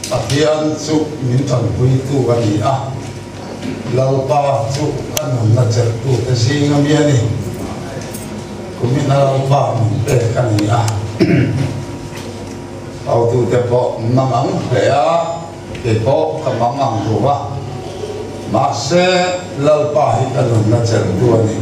Pathian chu min tanpuitu a ni a, Lalpa chu ka nunna chelhtute zinga mi a ni. Kumina Lalpa min pek a ni a, hotute pawh mang ang hle a, kei pawh ka mang ang duh a, mahse Lalpa hi ka nunna chelhtu a ni.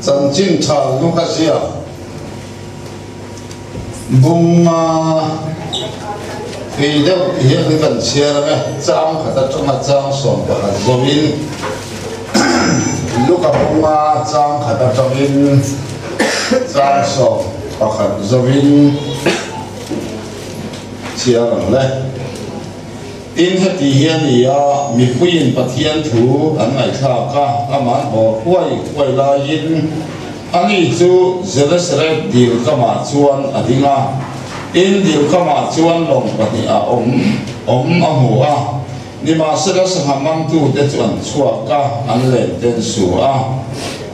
Chanchin tha Luka ziak bunga tui deuh ti hian hi kan chhiar ang e, chang khat atanga chang 11 zawin Luka bunga chang khat atangin chang 11 zawin chhiar ang le. Tin, heti hi a ni a, mipuiin Pathian thu an ngaihthlak a, amah an bawr huai huai laiin ani chu Genesaret dil kamah chuan a ding a. Tin, dil kamah chuan lawng pahnih a awm awm a hmu a, nimahsela sangha mangtute chu an chhuak a, an len ten su a.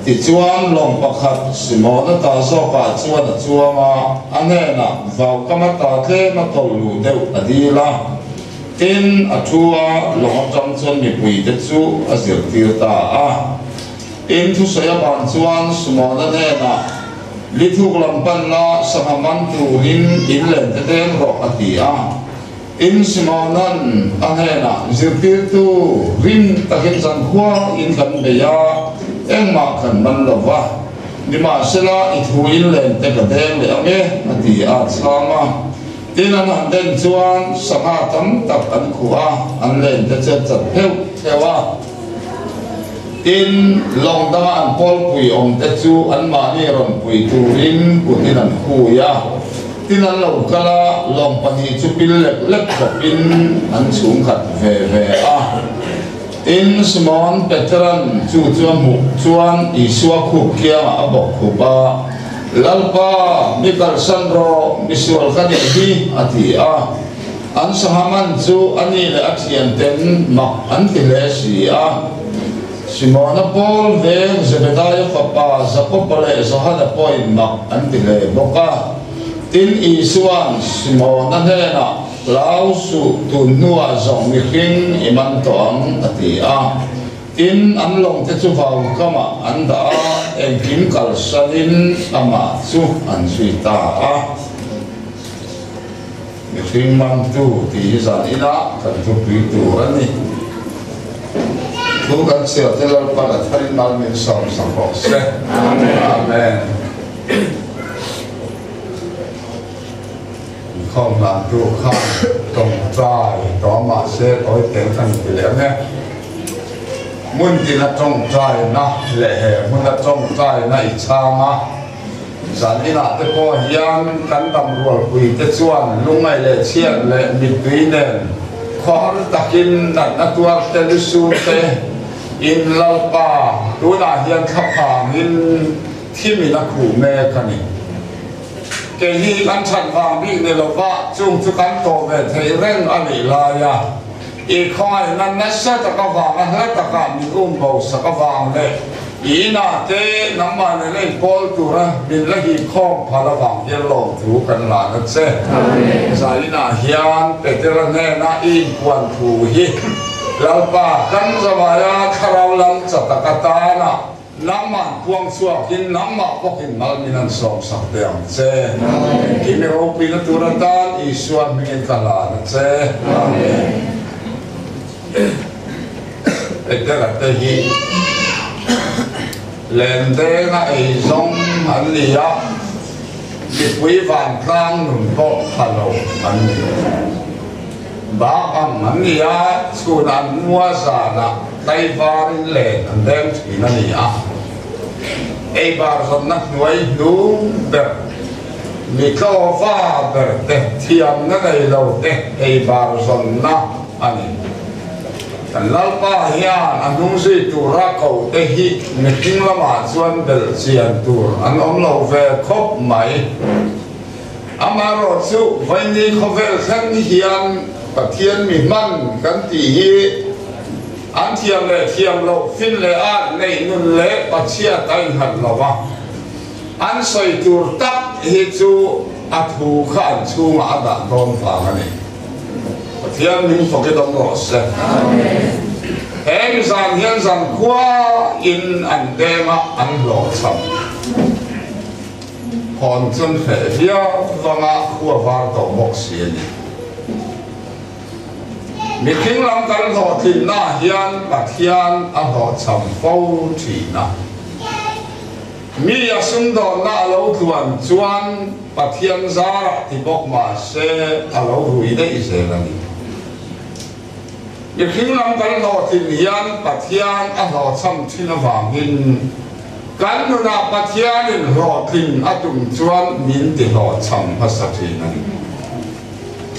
Tichuan, lawng pakhat Simona ta zawkah chuan a chuang a, a hnenah vaukama ta tlem a tawlh luh deuh a dil a. Tin, a thu a, lawng atang chuan mipuite chu a zirtir ta a. Tin, thusawi avang chuan Simona hnenah, Lithuk lam pan la, sangha man turin in len te deng rawh, a ti a. Tin, Simona'n a hnenah, Zirtirtu, rim takin zankhua in kan bei a, engmah kan man lo va. Nimahsela, i thu in len te ka deng leh ang e, a ti a chhang a. Tin, an han den chuan sangha tam tak an khuh a, an len te chu a chat pheuh pheuh a. Tin, lawng danga an pawlpui awm te chu anmahni rawn pui turin kutin an hui a. Tin, an lo kal a, lawng pahnih chu pil lek lek khawpin an chhungkhat ve ve a. Tin, Simon Petera'n chu chu a hmuh chuan Isua khup kiangah a bawk khup a, Lalpa, mi kalsan rawh, misual ka nih hi, a ti a. An sangha man chu a ni leh a thianten mak an ti hle si a. Simona Paul veng Zebedaia fapa Jakoba leh Johana pawhin mak an ti hle bawk a. Tin, Isua'n Simona hnenah, Hlau suh, tun hnuah zawng mihring i man tawh ang, a ti a. Tin, an lawngte chu vau kamah an dah a, engkim kalsanin amah chu an zui ta a. Mihring mantu tih hi zan inah kan thupui tur a ni. Thu kan chhiar te Lalpan a tharin mal min sawm sak rawh se. Amen. Inkhawm hlantu khan tawngtai tawh mahse tawi tel kan ti leh ang e. Hmun tina tawngtaina leh he hmuna tawngtaina i chhang a. Zan inah te pawh hian kan dam rualpui te chuan lungngaih leh chhiat leh mittui nen khawhar takin natna tuar te lusur te in Lalpa tunah hian thlaphangin thimin a khuh mek a ni. Kei hi kan that vang bik ni lova chung chu kan tawh ve theih reng a nih laia I khawngaihna nasa tak avanga hla takah min um bo sak avang leh i inah te nangmah nen a inpawl tura min la hip khawm phal avang hian lawmthu kan la na che. Zai inah hian Petera hnena i inpuan thu hi Lalpa kan zavaia thlarau lam cha tak atana Nangmah puang chhuakin nangmah bawkin mal min an sawmsak teh ang che. Engkim i ropuina tur atan Isua hmingin ka hlan a che. Amen. Petera te hi lendenga ei zawng an ni a, mipui vantlang nun pawh pha lo an ni. Bak ang an ni a, chhun an mua zanah tlaivarin len an deng thin a ni a. Ei bar zawnna hnuai hnung ber, mi tlawva ber te, thiamna nei lo te ei bar zawnna a ni. Kan Lalpa hian a hnung zui tura ko te hi mihring lamah chuan belh chian tur an awm lo ve khawp mai. Amaherawhchu, vaini khawvel thleng hian Pathian mi hman kan tih hi. An thiam leh thiam loh, fin leh at neih nun leh pachhiat a innghat lo a. An sawi tur tak hi chu a thu kha an chhungah a dah dawn vang a ni. Pathian hming fawk i dawng rawh se. Heng zan hian zankhua in an deng a, an hlawhchham. Hawn chuan hreh viau vanga khua var tawh bawk si a ni. Mihring lam kan hlawhtlinnaah hian Pathian a hlawhchham fo thin a. Mi a sumdawnna a lo tluan chuan Pathian zarah ti bawk mah se a lo rui daih zel a ni. Mihring lam kan hlawhtlin hian Pathian a hlawhchham thin avangin kan nunah Pathianin hlawhtlin a tum chuan min ti hlawhchham hmasa thin a ni.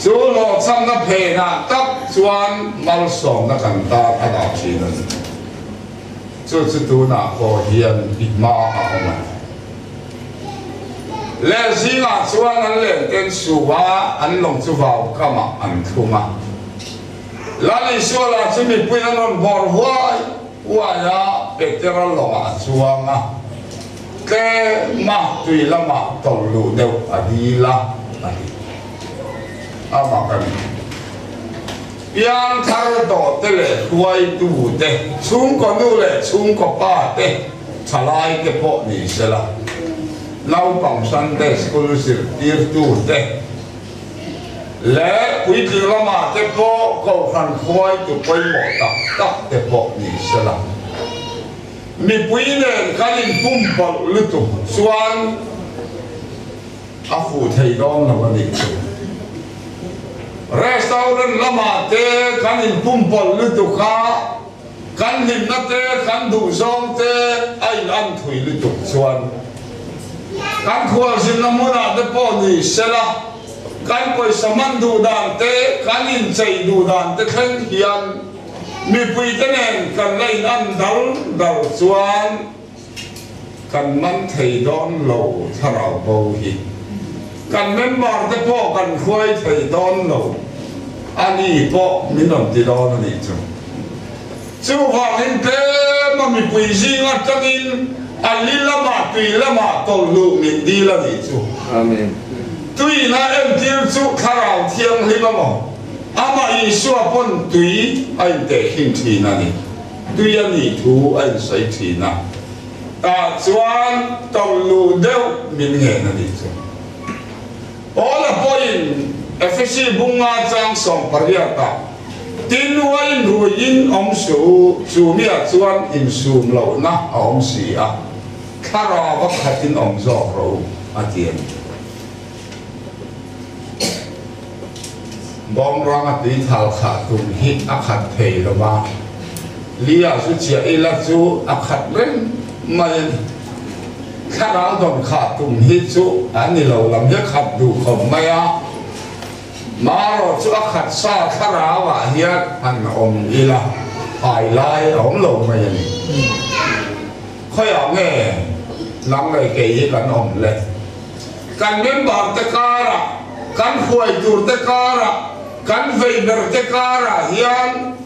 Chu hlawhchhamna phenah tak chuan malsawmna kan tan a dah thin a ni. Chu chu tunah pawh hian i hma a awm a ni. Leh zingah chuan an lenten su a, an lawng chu vau kamah an thlung a. Lal Isua lah chu mipui an rawn bawr huai huai a, Petera lawngah a chuang a. Tlema tui lamah tawlh luh deuh a dil a, a ti. A mak a ni. Piang thar tawh te leh hruaitu te, chhungkaw nu leh chhungkaw pa te, thalai te pawh ni sela, naupang Sunday School zirtirtu te leh puitling lamah te pawh kohhran hruaitu pawimawh tak tak te pawh ni sela. Mipui nen kan inpumpalh lutuk chuan a fuh thei dawn lo a nih chu. Restaurant lamah te kan inpumpalh lutuk a, kan hlimna te, kan duhzawng te a in anthui lutuk chuan kan khualzinna hmunah te pawh ni sela, kan pawisa hman duh dan te, kan inchei duh dan te thleng hian Mipuite nen kan la in an dal dal chuan kan man thei dawn lo thlarau bo hi. Kan member te pawh kan hruai thei dawn lo a ni pawh min rawn ti dawn a nih chu. Chuvangin tlema mipui zing atangin a li lamah tui lamah tawlh luh min dil a nih chu. Tuina entir chu thlarau thianghlim a maw? Amah Isua pawn tui a intehkhin thin a ni. Tui a nih thu a insawi thin a. Tah chuan tawlh luh deuh min ngen a nih chu. Paula pawhin Efesi bunga chang 18 ah, Tin uain ruiin awm suh u, chu miah chuan insum lohna a awm si a, thlarau a khatin awm zawk rawh u, a ti a ni. Bawmranga tui thal khah tum hi a khat thei lo va, Lia zu chiah ila chu a khat reng mai a ni. Thlarau dawn khah tum hi chu a ni lo lam hi a khat duh khawp mai a, marawh chu a khat sa thlarau ah hian han awm ila hai lai a awm lo mai a ni. Khawiah nge nang leh kei hi kan awm le? Kan member te karah, kan hruai tur te karah, kan vei ber te karah hian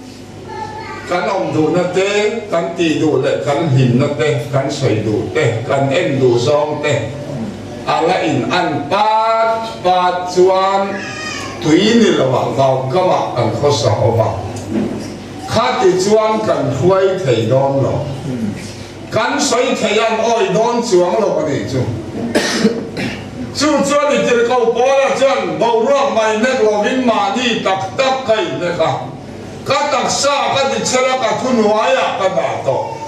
kan awm duhna te, kan tih duh leh kan hlimna te, kan sawi duh te, kan en duh zawng te a la in an pat pat chuan tui ni loah vaukamah kan khawsa ho va. Khati chuan kan hruai thei dawn lo. Kan sawi thei an awi dawn chuang lo a nih chu. Chu chuan i tirhkoh Paula chuan boruak mai hnek lovin mahni tak tak ka inhnek a, ka taksa ka ti chhel a, ka thuhnuaiah ka dah tawh.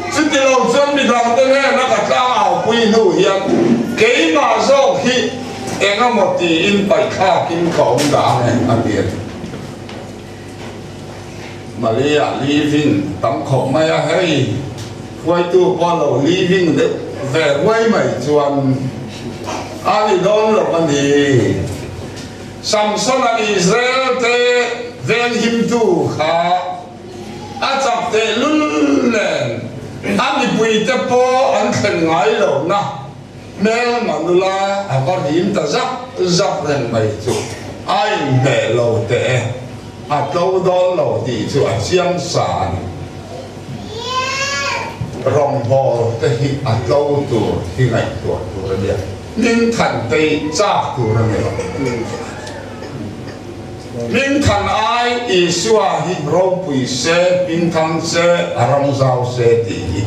Chuti lo chuan midangte hnena ka tlangau-pui hnu hian keimah zawk hi eng emaw tiin paihthlakin ka awm dah ang e, a ti a ni. Maria living tam khawp mai a, hei hruaitu pawh lo living deuh ve ruai mai chuan a ni dawn lo a ni. Samson-a Israel te venghimtu kha a chak tehlul nen a mipuite pawh an thlen ngai lohna hmelma nula a va rim ta zak zak reng mai chu a inhmeh lo teh e. a tlo dawn lo tih chu a chiang sa a ni. Rawngbâwl te hi a tlo tur hi ngaihtuah tur a nia, hmingthan te hi châk tur a ni lo. Hmingthan ai Isua hi ropui se, hmingthang se, a ram zau se tih hi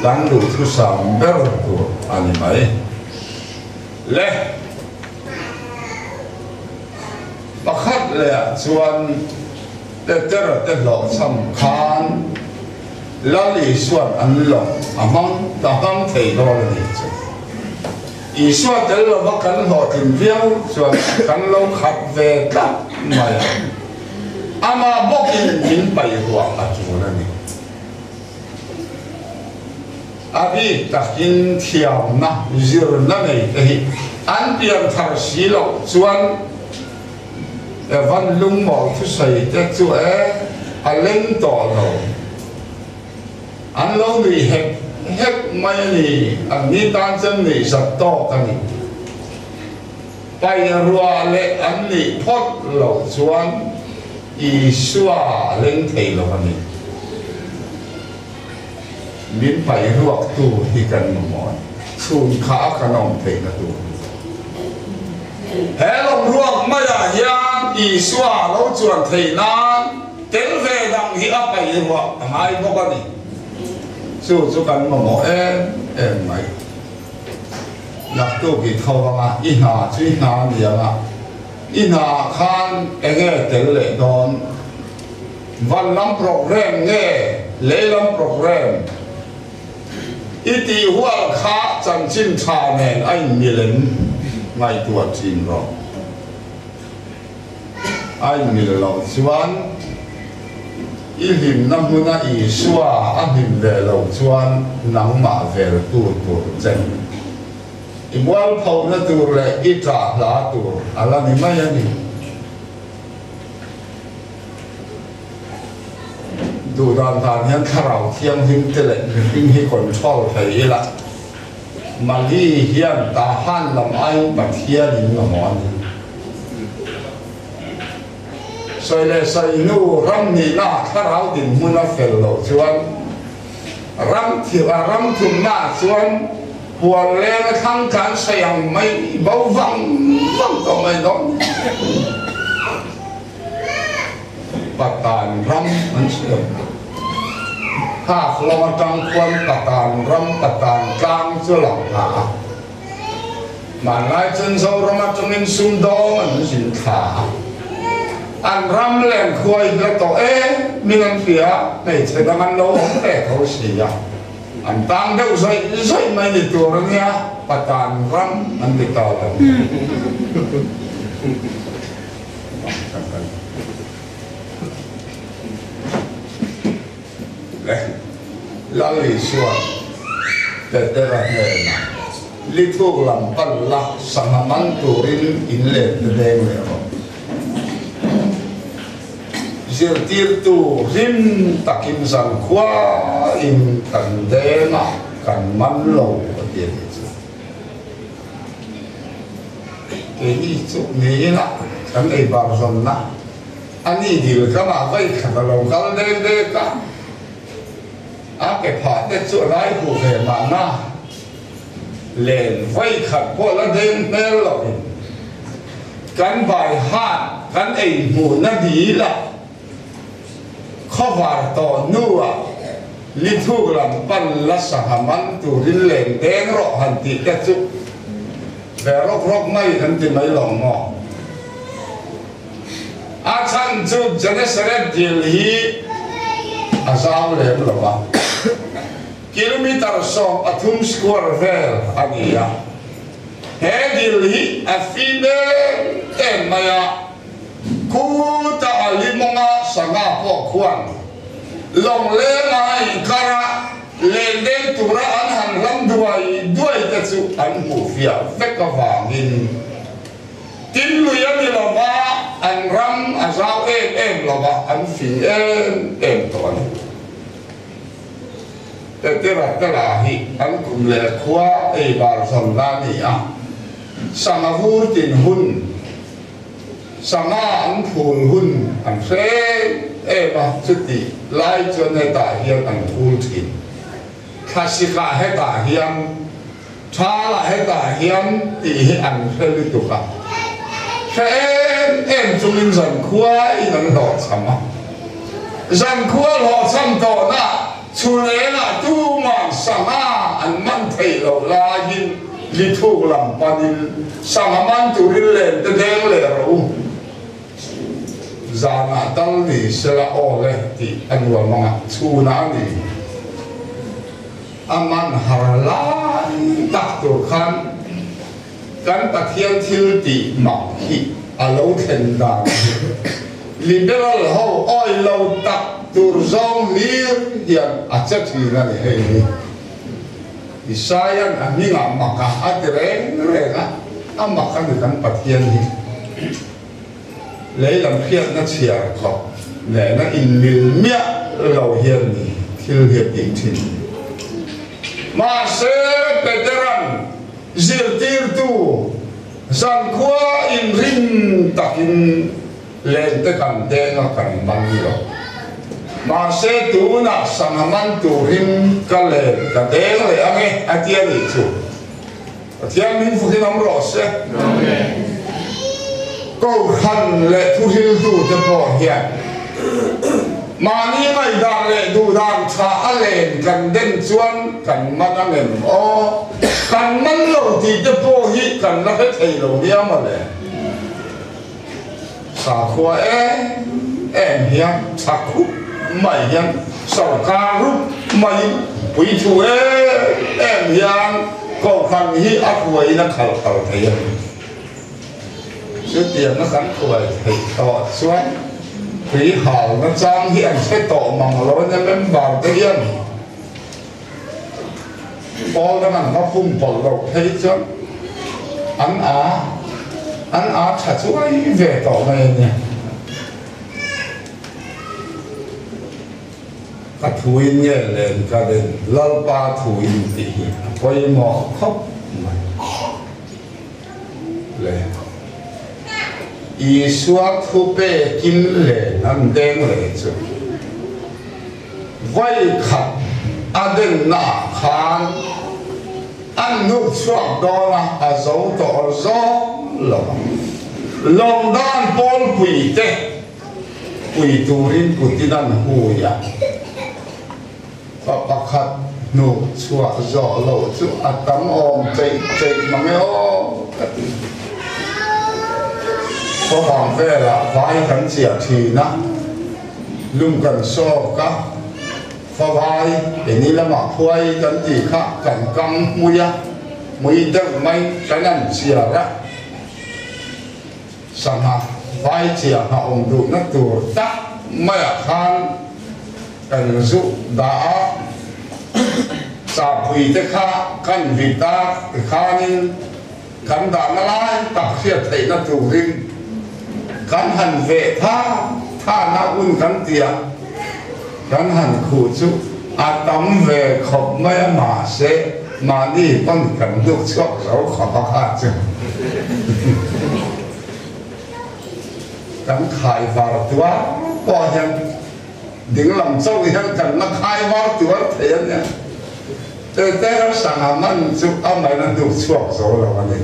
kan duhthusam ber tur a ni mai. Le. Pakhat lehah chuan Petera te hlawhchham khan Lal Isua'n an lawng a hmang ta hmang thei dawn a nih chu. Isua tel lova kan hlawhtlin viau chuan kan lo khat ve tlat mai a, amah bawkin min paihruah a tul a ni. A bik takin thiamna zirna nei te hi an pian thar si loh chuan Evan lungmawl thusawi te chu e a leng tawh lo. An lo nui hek hek mai a ni, an ni tan chuan nuih zat tawk a ni. Pai ruah leh an nih phawt loh chuan Isua a leng thei lo a ni. Min pai ruaktu hi kan mamawh a ni. Chhun kha a kan awm theihna tur. He lawmruak maiah hian Isua lo chuan theih nan tel ve dang hi a pai ruah a ngai bawk a ni. Chu chu kan mamawh em em mai. Naktuk i tho anga i hna chu i hna a ni anga i hna ah khan enge tel leh dawn? Van lam program nge lei lam program? I tih hual kha chanchin tha nen a inmil em? Ngaihtuah thin rawh. A inmil loh chuan i hlimna hmuna Isua a hlim ve loh chuan nangmah veltu tur che i mualphohna tur leh i ṭah hla tur a la ni mai a ni. Duh dan dan hian thlarau thianghlim te leh mihring hi control thei ila, Mali hian Tahan lam aiin Pathian in mamawh a ni. Sawi leh sawi hnu ram nihna ah thlarau dinhmun a fel loh chuan ram thir a ram thumna ah chuan puan leng a thlang tlan sawi ang mai bo vang vang tawh mai dawn. Patan ram an siam. Hak lam atang khuan Patan ram, Patan tlang chu a lang hna a. Hmanlai chuan Zoram atangin sumdawng an zin thla a. An ram leng khuai hla tawh e min an hria a, hmeichhe dang an lo awm ve tho si a. An tang deuh zawih zawih mai ni tur a nia, Patan ram an ti ta lo. Lal Isua Petera hnenah, Lithuk lam pan la, sangha man turin in let te deng leh rawh. Zirtirtu hlim takin zankhua in kan deng a, kan man lo a ti a nih chu. Keini chu niin a kan ei bar zawnna a ni dil kam ah vai khat a lo kal dek dek a, a ke phah te chu a lai huh ve mahna len vai khat pawh la deng hmel lo in kan bai hat kan ei hmuhna dil ah Khawvar tawh hnuah lithuk lam pan la sangha man turin leng deng rawh han tih te chu ve rawk rawk mai kan ti mai lo maw? A chhan chu Genesaret dil hi a zau lem lo a, kilometer 13 square vel a ni a, he dil hi a fim em em mai a, Khuta a limawnga sangha pawh khuan lawngleng a inkar a, lendeng tura an han hlam duai duai te chu an hmuh fiah vek avangin tin lui a ni lova, an ram a zau em em lova, an fing em em tawh a ni. Petera te lah hi an kum leh khua ei bar zawn la a ni a, sangha vur tin hun. Sangha an phul hun an hre em em a, chutih lai chuan hetah hian an phul thin. Thlasikah hetah hian, Thalah hetah hian tih hi an hre lutuk a, hre em em chungin zankhuain an hlawhchham a. Zankhua hlawhchham tawhna chhunengah tumah sangha an man theih loh laiin lithuk lam panin sangha man turin len te deng leh rawh u. Zanah dal ni sela aw le tih a nuam ang a, chhunah a ni. A man har lai tak tur khan kan Pathian thil tih mak hi a lo thlen dan hi Liberal ho awi lo tak tur zawng hlir hian a che thin a ni hei hi. Isaia'n a hmingah maka a ti reng reng a, a mak a ni kan Pathian hi. Lei lam hriatna chhiar khawp nena inmil miah lo hian ni thil hi a tih thin. Mahse, Petera'n zirtirtu zankhua inrin takin lente kan deng a kan man lo. Mahse, tunah sangha man turin ka len ka deng leh ang e a ti a nih chu. Pathian min fukin awm rawh se. Kohhran leh thuhriltute pawh hian mahni ngaihdan leh duhdan tha a len kan den chuan kan man ang em aw? Kan man lo tih te pawh hi kan la hre thei lo nia mawle. Sakhua em em hian tha khup mai hian sorkar rup maiin puithu em em hian kohhran hi a hruaiin a khalh kal thei a ni. Chutianga kan hruai theih tawh chuan tui halna chang hi an hre tawh mang lo ania member te hian Pawl dang an va pumpawlh loh phei chuan an a an a tha chuai ve tawh mai a nia. Ka thuin nge len ka rin Lalpa thuin tih hi a pawimawh khawp mai le. Isua thu pekin len an deng leh chu. Vawi khat a dennaah khan an hnuk chhuak dawn a, a zo tawh zawng lo ang. Lawng dan pawlpui te pui turin kutin an hui a, pa pakhat hnuk chhuah zawh loh chu a tam awm cheih cheih mang e aw ka ti. Khawvang velah vai kan chiah thin a. Lung kan sawk a, favai eni lamah khuai kan tih kha kan kang hmui a, hmui deuh mai kan an chiar a, sangha vai chiangha awm duhna tur tak maiah khan kan zuh dah a, chahpui te kha kan vit a tikhanin kan dahna lai tak hriat theihna turin kan han veh tha thana hun kan ti a, kan han khuh chu a tam ve khawp mai a, mahse mahni pawn kan hnuk chhuak zo khawp a kha chu kan khai var tuar pawh hian dinglam chauh hian kan la khai var tuar thei a nia. Tete sangha man chu a main a hnuk chhuak zo lo a ni.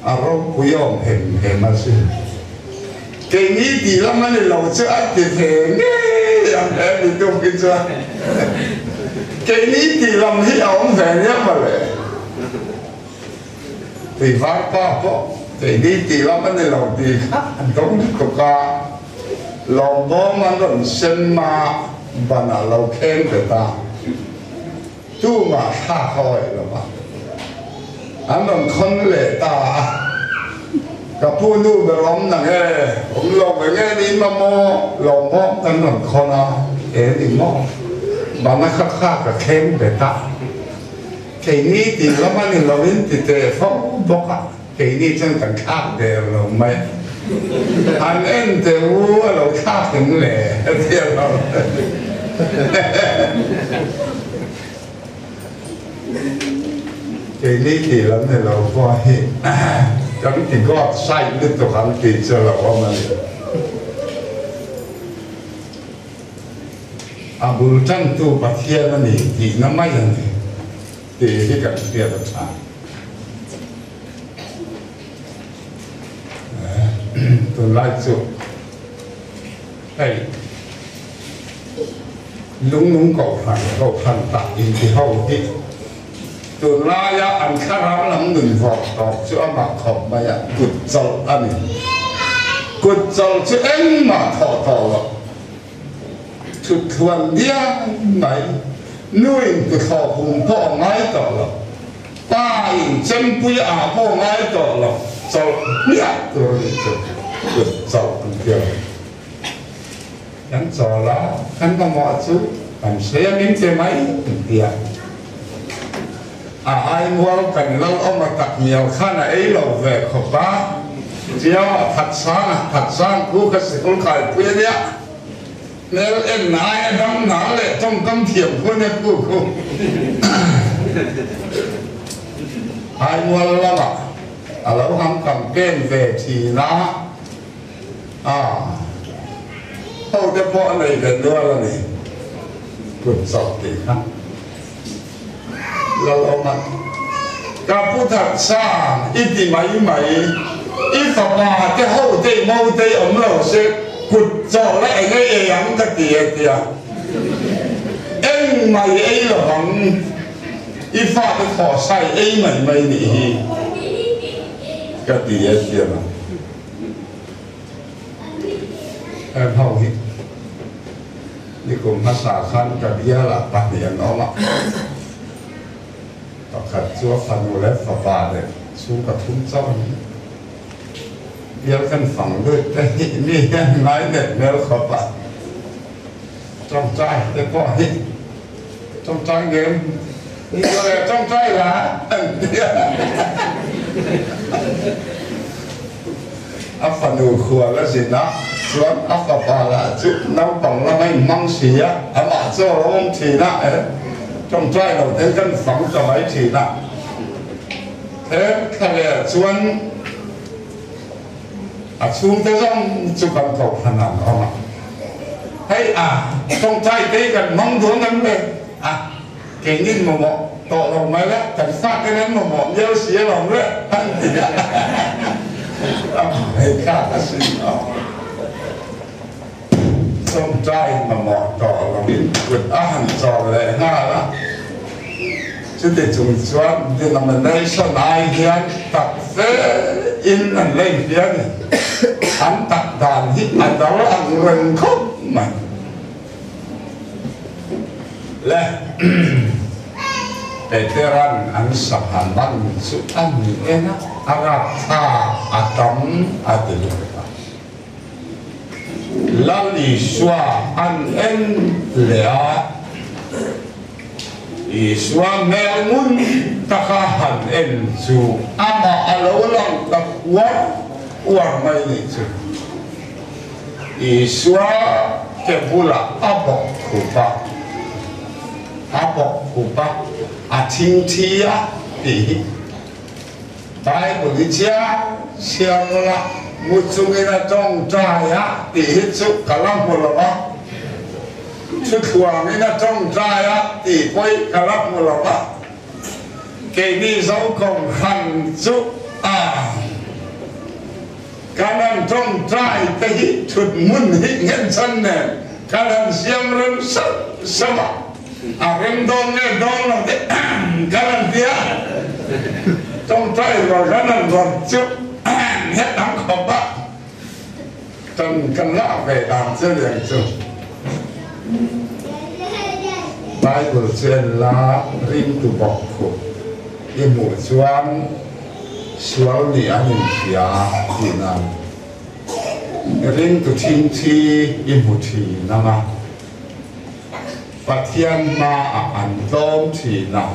A ropui awm hem hem a sin. Keini tih lam a ni lo chu a ti ve ngei ang he mi tum hi chuan. Keini tih lam hi a awm ve nia mawle. Tui var pa pawh keini tih lam a ni lo tih kha a dawng lutuk a. Lawmbawm an rawn sem a, ban ah lo kheng bet a, tumah thlak a awih lo va, an rawn khawn leh ta a, ka pu nu ber awm na nge, awm lo ve nge ni maw, lawmbawm kan rawn khawn a, e ni maw, ban a kha thlak a kheng bet a, keini tih lam a ni lo in ti teh fo bawk a. Keini chuan kan thlak der lo mai. An en teh u a lo thlak em le a ti a lo. Keini tih lam ni lo pawh hi. Kan ti God side lutuk ang tih chu a lo awm a ni. A bul tantu Pathian a ni tihna mai a ni tih hi kan hriat a tha. Tunlai chu hei Lungnung Kohhran, Kohhran tak intiho hi tunlaia an thlarau lam nun vawk tawp chu a mak khawp mai a, kut chawlh a ni. Kut chawlh chu engmah thawh tawh loh, thut thluan diai mai, nuin kuthlawh hum pawh a ngai tawh lo. Pa in chempui ah pawh ngai tawh lo, chawlh hmiah tur a nih chu, kut chawlh an ti a. Kan chawl a, kan mamawh chu kan hre a min pe mai an ti a. A aimual kan lal awm a tak mial khan a ei lo ve khawp a, Tiau ah that sang a, that sang khu kha sikul khaipui a nia. Hmel en aia dam nal leh tawngkam thiam khu ania khu khu. Haimual lamah a lo ham campaign ve thin a, a ho te pawh a nei ve nual a ni. Kut chawlh tih kha Lalawma ka pu that sang i ti mai mai, i fapa te ho te i mo te i awm lo se kut chawlh a eng ei ei ang ka ti e tia eng mai ei lovang i fate thaw sai ei mai mai nih hi ka ti e tia na em ho hi. Nikum hmasa khan ka bialah pahnih an awm a, pakhat chu a fanu leh fapa leh chhungkaw thum chauh a ni. Bial kan fang lut te hi mi hian ngai net hmel khawp a, tawngtai te pawh hi tawngtai ngem ni lo le tawngtai la an ti a. A fanu khual a zin a, chuan a fapa lah chu naupang lama inhmang si a, amah chu a lo awm thin a, eh, tawngtai lo ten kan fang ta mai thin a. He thlaleh chuan a chhungte zawng chu kan kohhran an awm a, hei a, tawngtai te hi kan hmang dawn em le? A. Keinin mamawh tawh lo mai la, kan fate nan mamawh miau si alawm le an ti a, a hmai thlak a sin a. Tawngtai mamawh tawh loin kut a han chawl leh nghal a, chuti chung chuan denomination ai hian tak fe in an la inhria a ni. An tak dan hi a dal ang reng khawp mai. Le Peteran an sangha man chu a ni en a, a rapthla a tam a ti lutuk a. Lal Isua an en leh a, Isua hmel ngun taka han en chu amah a lo lang ta uar uar mai nih chu. Isua ke bulah a bawk khup a, a bawk khup a, a thingthi a tih hi Bible i chiang chhiar la, mu chungin a tawngtai a tih hi chu ka la hmu lo va, thuthuangin a tawngtai a tih pawh ka la hmu lo va, keini Zokawng hran chu a. Kan han tawngtai te hi thut hmun hi nghenchhan nen kan han siam rem sauh sauh a, a rem dawn nge dawn lo te kan han ti a, tawngtai rual kan han rawt chu nghet ang khawp a, tan kan lak ve dan che liang chu. Bible chu en la ringtu bawk khup i hmuh chuan Sual nih an inhria tih nan ringtu thingthi i hmu thin ang a, Pathian hmaah an tlawm thin a,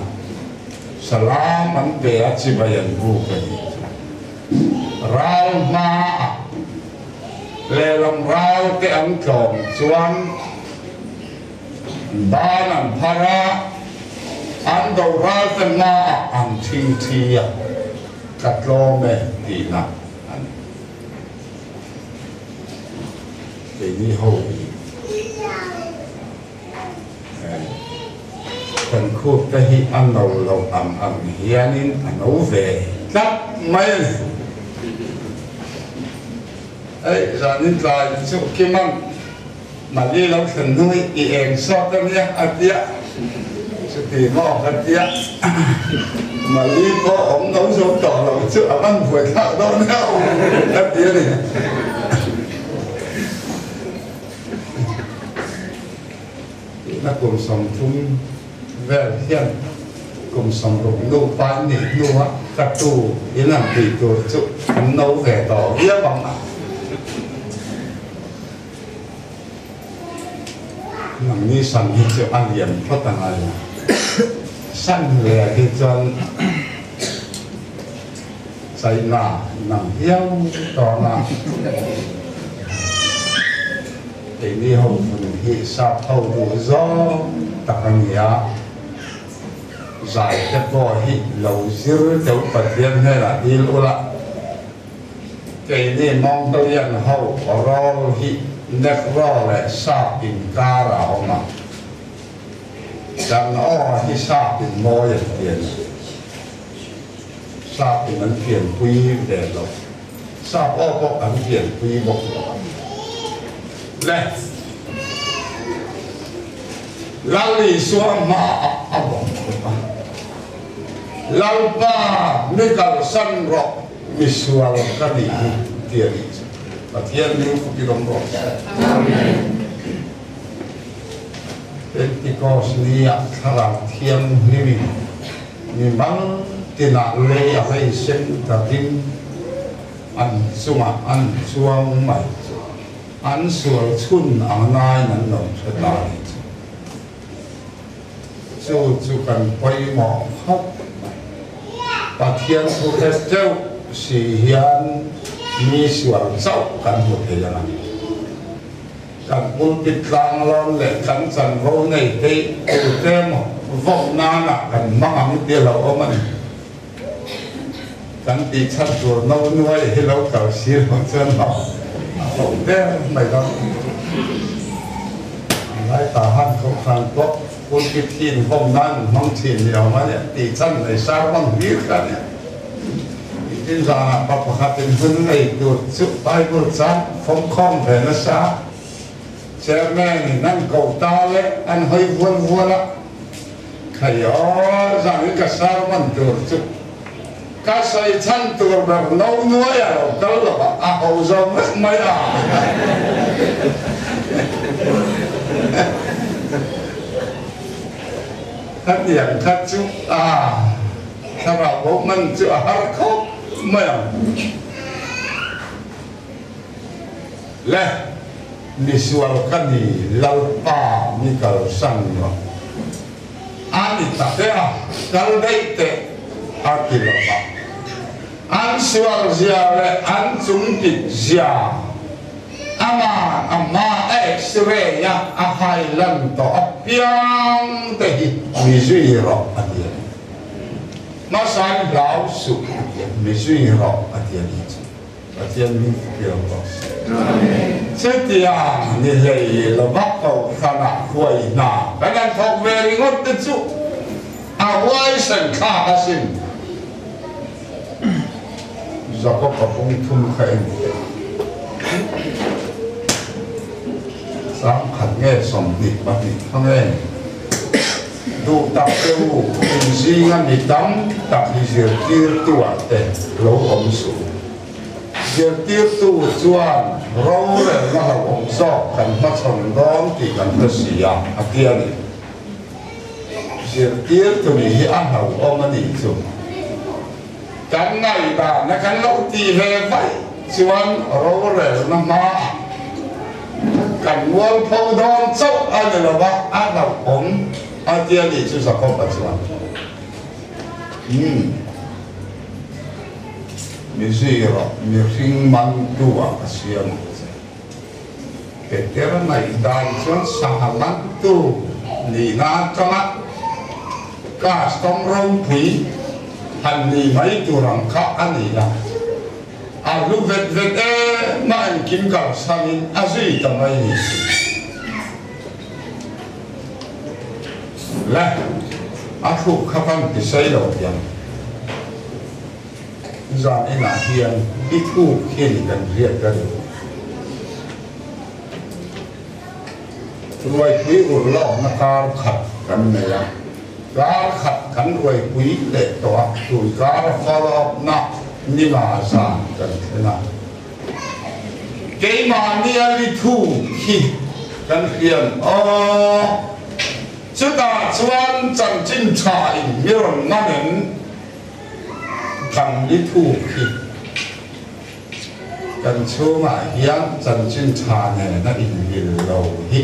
salam an pe a chibai an buk a nih chu. Ral hmaah lehlam ral te an tlawm chuan Ban an phar a, an do ral te hmaah an thingthi a. Ka tlawm e tihna a ni. Keini ho hi kan khup te hi a no loh ang ang hianin a no ve tlat mai a ni. Hei zanin tlai chu Kiman Mali lo thlen hnu hi i eng sawt a nia a tia, chuti maw ka tia, Mali pawh awm lo zo tawh lo chu a van buai thlak dawn nia aw ka ti a ni. Tihna kum 30 vel hian kum 60 nupa in nih hnua ka tu in an tih tur chu an no ve tawh viau ang a. Nangni san hi chu a lian phawt a ngai a, san hle hi chuan China nang hiau tawn a, keini ho vun hi sap ho duh zawng tak a ni a, zai te pawh hi lo zir deuh Pathian hnenah dil ula. Keini Mongolian ho rawl hi Negro leh Sap inkar a awm a, kan aw hi Sap in mawi an ti a ni. Sap in an pianpui ve lo. Sap aw pawh an pianpui bawk lo. Le Lal Isua hmaah a bawk khawp a, Lalpa mi kalsan rawh. Misual ka nih hi ti a nih chu. Pathian hming fuk i awm rawh se. Amen. Pentecost ni ah Thlarau Thianghlim in mi mal tin ah lei a vei sen takin an chungah an chuang mai chu an sual chhun ang nain an lo hre ta a nih chu. Chu chu kan pawimawh khawp mai. Pathian thu hre teuh si hian mi sual chauh kan hmu thei ang a. Kan pulpit tlang lawn leh kan chanvo nei te tute emaw vawk nanah kan hmang ang ti a lo awm a ni. Kan tih chhan tur no nuai hi lo kal si lo chuan a ho der mai dawn. Lai ta han kohhran pawh pulpit hi inhawm nan in hmang thin ni awm a nia, tih chhan nei sar hmang hlir kha a nia. Tin zanah pa pakhat in hun nei tur chu Bible chang fawmkhawm ve nasa. Chairman in an ko ta leh an hawi vual vual a. Khai aw, zan in ka sermon tur chu ka sawi chhan tur ber no nuai a lo kal lo a, a ho zo vek mai a. Khatiang kha chu a thlarau bo hman chu a har khawp mai ang. Le, misual ka ni, Lalpa mi kalsan rawh. A ni tak e a, kal daih teh a ti lo va. An sual zia leh an chungkit zia ama a hma a x-ray a a hai lan tawh apiang te hi mi zui rawh a ti a ni. Hmasain hlau suh a ti a, mi zui rawh a ti a ni chu. Pathian hming fiam rawh se. Chutiang ni hlei lova kohhranah huai hna kan han thawk ve ringawt te chu a huaisen thlak asin. Jakob-a bung thum kha en teh. Sangkhat nge 22 kha nge ni? Duh tak te u, in zinga mi tam tak hi zirtirtu-ah te lo awm suh u. Zirtirtu chuan rorelna hlauhawm zawk kan hmachhawn dawn tih kan hre si a, a ti a ni. Zirtirtu nih hi a hlauhawm a nih chu. Kan ngaihdanna kan lo tih ve vaih chuan rorelna hmaah kan mualpho dawn chauh a ni lo va, a hlauhawm a ti a nih chu Jakob-a chuan. Umm, mi zui rawh, mihring mantu-ah ka siam ang che. Petera ngaihdan chuan sangha mantu nihna atanga custom ropui. han ni mai tur ang kha a ni a. A hlu vet vet em a engkim kalsanin a zui ta mai ni si. Le, a thluk kha kan ti sei lo hian zan inah hian i thluk hi ni kan hriat ka duh. Ruaipui urlawkna kar khat kan nei a, kar khat kan ruaipui leh tawh a, tun kar follow up na ni nga zan kan thlen a. Keimahnia li thu khi kan hriam aw. Chutah chuan chanchin tha in mi rawn man in kan li thu khi kan chhungah hian chanchin tha nen a inmil lo hi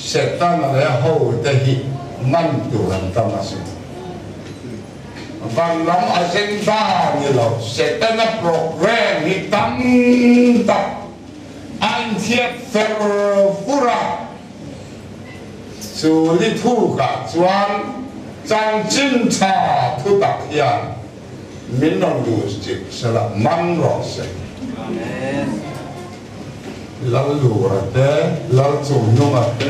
Setana leh a hote hi man tur an tam asin. Van lam agenda ni lo, Setana program hi tam tak a inthiat fer fur a. Chu ni thukah chuan chanchin tha thutak hian min rawn duh chik sela man rawh se. Lallura te, Lalchungnunga te,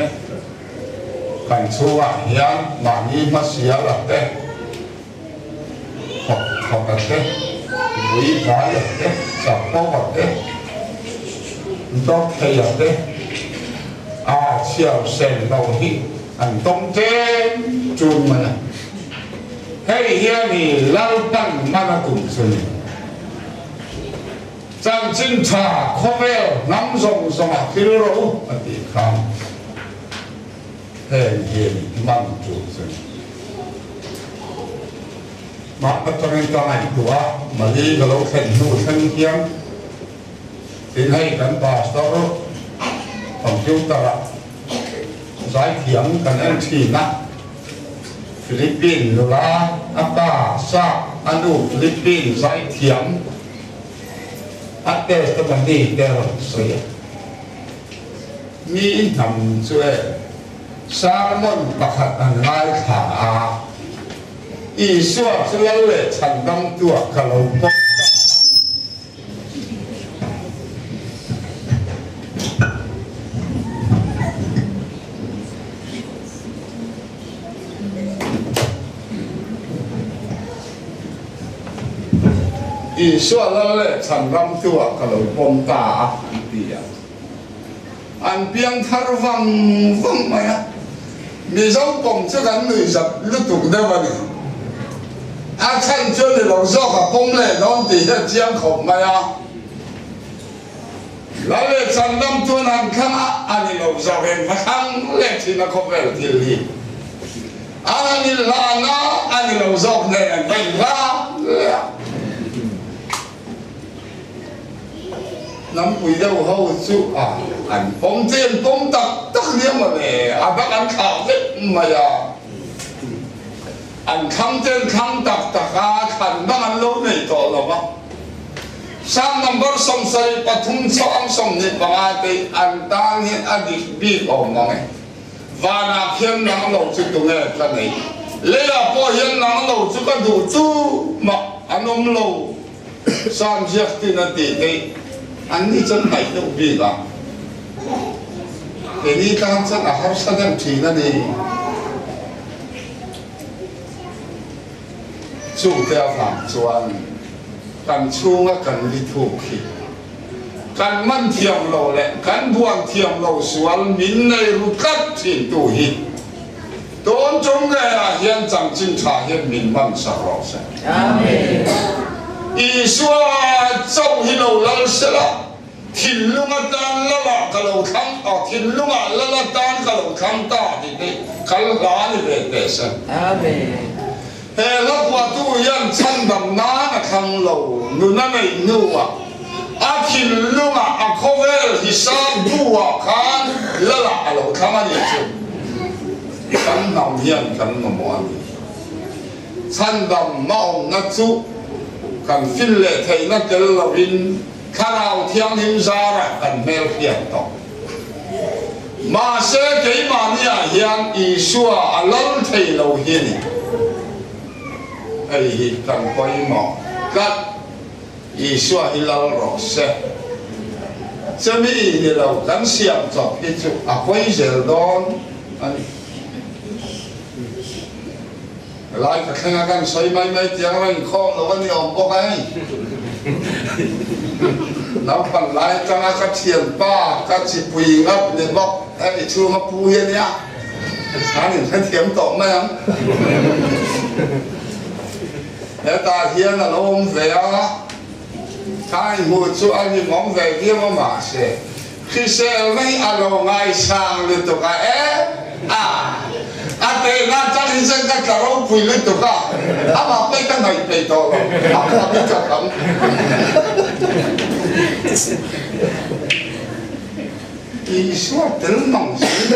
kan chhungah hian mahni hmasiala te, thawk thawka te, vui vaia te, chapova te, dawktheia te, a chhiar sen lo hi an tawng tlem chun mai a. Hei hian i Lalpan man a tum chu ni. Chanchin tha khawvel hnam zawng zawngah thil rawh u a tih khan heng hian man tur chu ni. Mah atangin ka ngaihtuah a, Mali ka lo thlen hnu thleng hian tin hei kan pastor computer ah zaithiam kan en thin a, Philippine nula a pa sap a nu Philippine zaithiam A test a mani te a rawn sawi a. Mi hnam chu e sermon pakhat an ngaithla a, Isua chu lal leh chhandamtua ka lo pawm ta. Isua lal leh chhan ram tuah ka lo pawm ta a, an ti a. An piang thar vang vang mai a. Mizo pawm chu kan nuihzat lutuk deuh a ni. A chhan chu ni lo zawk a pawm leh dawn tih hi a chiang khawp mai a. Lal leh chhan ram chuan an thlang a, a ni lo zawk eng va thlang leh thin a khawvel thil hi. An han inhlan a, a ni lo zawk nen an va inhlan leh a. Hnampui deuh ho chu a an pawm che an pawm tak tak nia mawle, a dang an thlah vek mai a. An thlang che an thlang tak tak a, thlan dang an lo nei tawh lo va. Psalm number 73 chhuang 25 te an tan hian a dik bik awm mang e. Vanah khian nang lo chu tunge ka nei? Leiah pawh hian nang lo chu ka duh chu mah an awm lo. Psalm ziak tin a tih theih an ni chuan hnaih deuh bik a, keini tan chuan a harsa deuh thin a ni. Chungte avang chuan kan chhunga kan li thuk hi kan man thiam lo leh kan buan thiam lo sual min nei ru tlat thin tu hi tun chung ngeiah hian chanchin tha hian min man sak rawh se. Isua chauh hi lo lal sela, thinlung atan lala ka lo thlang a, thinlungah lal atan ka lo thlang ta tih te kal hla ni ve teh se. He hla phuahtu hian chhandam nan a thlang lo, nun a neih hnuah a thinlungah a khawvel hisap buah khan lalah a lo thlang a nih chu. Kan hnam hian kan mamawh a ni. Chhandam maawmna chu kan fil leh theihna tel lovin Thlarau Thianghlim zarah kan hmelhriat tawh. Mahse keimahniah hian Isua a lal thei lo hi a ni. Hei hi kan pawimawh tlat. Isua hi lal rawh se. Chumi ni lo kan siam chawp hi chu a pawi zel dawn a ni. Helai ka thleng a kan sawi mai mai tiang reng khawm lo a ni awm bawk a hei. Naupang lai atanga ka thianpa ka chipui ngat ni bawk hemi chhunga pu hi a nia. An inhrethiam tawh mai ang. Hetah hian a lo awm ve a, ka inhmuh chu a hlimawm ve viau a mahse hriselna hi a lo ngaisang lutuk a e a a tehna atang hi chuan ka tla ropui lutuk a, amah pawh hi ka ngaih peih tawh lo, a kham hi ka kham. Isua tel mang si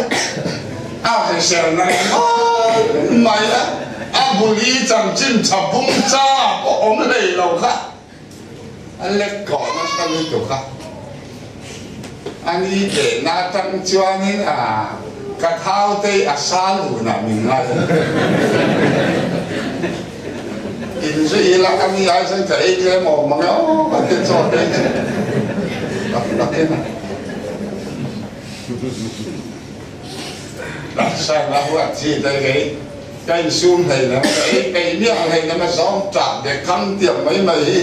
a hriselna ringawt mai a, a bul i chanchin tha bung cha pawh awm hlei lo kha a lek kawh nasa lutuk a. A ni tehna atang chuanin a ka thau te a sal hunah min ngai a. Inzui ila ka ni ai chuan ka ei tlem awm mang e aw ka ti chaw te chu tak tak in a taksa na huat chi te kei ka insum hlei lam ka ei peih miah hlei lam a zawm tah be kam tiang mai mai hi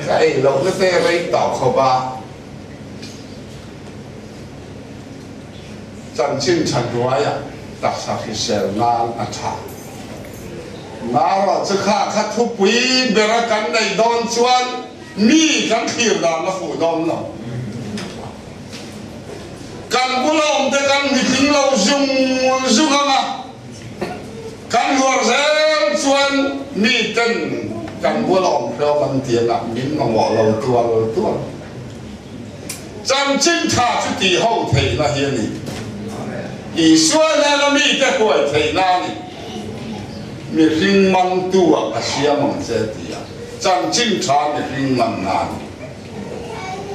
ka ei loh na te rei tawh khawp a chanchin tha hnuaiah taksa hrisel nan a tha. Marawh chu kha kha thupui bera kan neih dawn chuan mi kan thlir dan a fuh dawn lo. Kan bula awmte kan mitling lo zung zung ang a, kan huar zel chuan mi ten kan bula awm hlawm an ti ang a, min mamawh lo tual tual. Chanchin tha chu tih ho theihna hi a ni. Isua hnena mite huai theihna a ni. Mihring mantu ah ka siam ang che ti a, chanchin tha mihring manna a ni.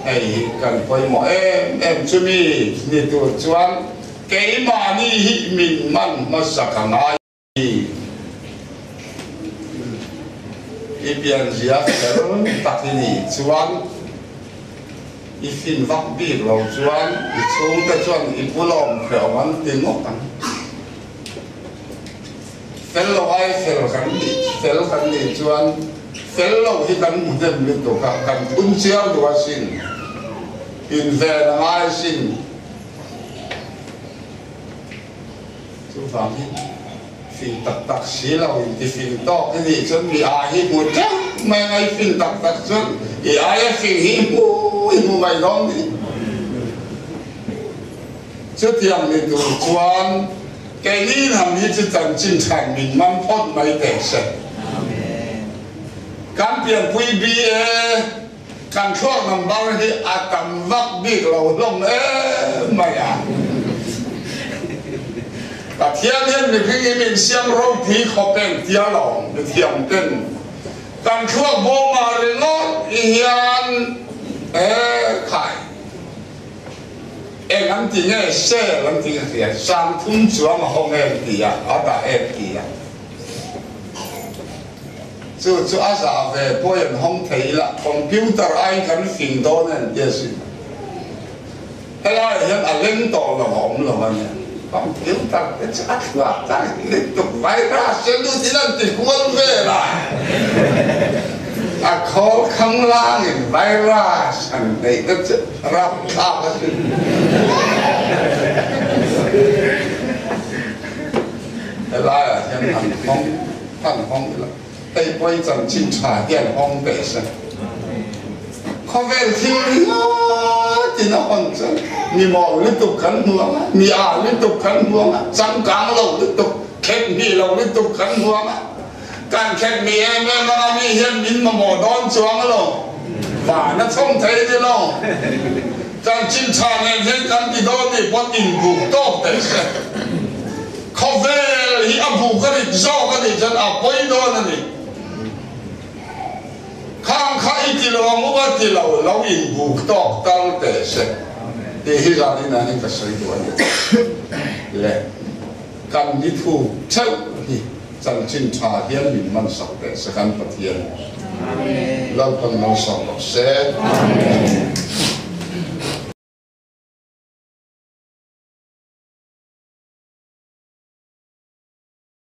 Hei hi kan pawimawh em em chu mi ni tur chuan keimahni hi min man hmasa ka ngai. I pianzia fel tak i nih chuan i fin vak bik lo chuan i chhungte chuan i bulawm hrehawm an ti ngawt ang. Fel lo ai fel kan nih fel kan nih chuan fel lo hi kan hmu hnem lutuk a, kan phun chiar duh asin, inven a ngai asin. Chuvangin fing tak tak si lo in ti fing tawk i nih chuan mi ai hi hmu teuh mai ang a, i fing tak tak chuan i aia fing hi i hmu i hmu mai dawn ni. Chutiang ni tur chuan keini lam hi chu chanchin than min man phawt mai teh se. Kan pianpui BA Kan thluak number hi a tam vak bik lo hlawm em mai a. Pathian hian mihring hi min siam ropui khawp em tia lo mithiam ten kan thluak bawmah ringawt hian e khai eng an ti nge sel an ti nge hria 3000 chuang a hawng em tia a dah em tia. Chu chu a zah ve pawh in hawng thei ila computer aiin kan fing dawn a entir sin. Helaiah hian a leng tawh lo a awm lo a nia. Computer te chu a thluak tak lutuk virus te lut in an ti kual vel a. A khawl khang langin virus an neih te chu rapthlak a sin. Helaiah hian an hawng. Kan hawng ila, hei pawi chanchin tha hian hawng teh se. Khawvel thil ringawt in a hawn chuan mi mawl lutuk kan hmu ang a, mi ah lutuk kan hmu ang a, changkang lo lutuk, khet hnih lo lutuk kan hmu ang a. Kan khet hnih em em ang a, mi hian min mamawh dawn chuang lo, van a chhawm thei ni lo. Chanchin tha nen hian kan ti dawn nih pawn inbuk tawk teh se. Khawvel hi a buk a rit zawk a nih chuan a pawi dawn a ni. Khang kha i ti lo ang u a ti lo, lo inbuk tawk tal teh se tih hi zan inah hian ka sawi duh a ni. Le kan ni thu theuh hi. Chanchin tha hian min man sak teh se kan Pathian. Lalpan malsawm rawh se. Amen.